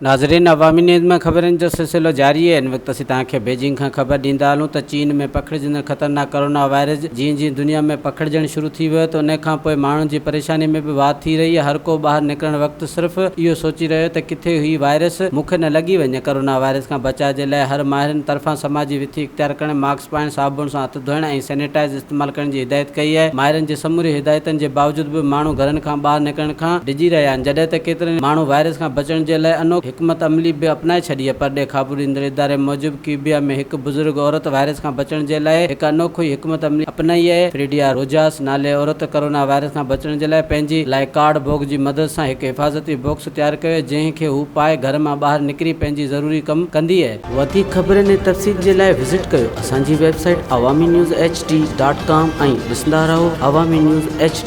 ناظرين عوامي نيوز ۾ خبرن جو سلسلو جاري آهي هن وقت اسين توهان کي بيجنگ کان خبر ڏيندا هلون ته چين ۾ پکڙجندڙ خطرناڪ ڪورونا وائرس جيئن جيئن دنيا ۾ پکڙجڻ شروع ٿي ويو ته ان کان پوء ماڻهن جي پريشاني ۾ به واڌ ٿي رهي آهي هر ڪو ٻاهر نڪرڻ وقت صرف اهو سوچي رهيو ته ڪٿي هي وائرس مون کي نه لڳي وڃي ڪورونا وائرس کان بچاء جي لاء هر ماهرن طرفان سماجي وٿي اختيار ڪرڻ ماسڪ پائڻ، صابڻ سان هٿ ڌوئڻ ۽ سينيٽائيز استعمال ڪرڻ جي هدايت ڪئي آهي. ماهرن جي سموري هدايتن جي باوجود به ماڻهو گهرن کان ٻاهر نڪرڻ کان ڊڄي رهيا آهن جڏهن ته ڪيترن ئي ماڻهو وائرس کان بچڻ جي لاء انوکي حڪمت عملي به اپنائي ڇڏي آهي. پرڏيهه خابرو ڏيندڙ اداري موجب ڪيوبيا ۾ هڪ بزرگ عورت وائرس کان بچڻ جي لاء هڪ انوکو ئي حڪمت عملي اپنائي آهي. فريڊيا روجاس نالي عورت ڪرونا وائرس کان بچڻ جي لاء پنهنجي لاء ڪارڊ بوڪ جي مدد سان هڪ حفاظتي باڪس تيار ڪيو آهي جنهن کي هو پائي گهر مان ٻاهر نڪري پنهنجي ضروري ڪم ڪندي آهي. وڌيڪ خبرن ۽ تفصيل جي لاء وزٽ ڪيو اسان جي website Awami news H D dot com ۽ ڏسندا رهو عوامي نيوز ايڇ ڊي.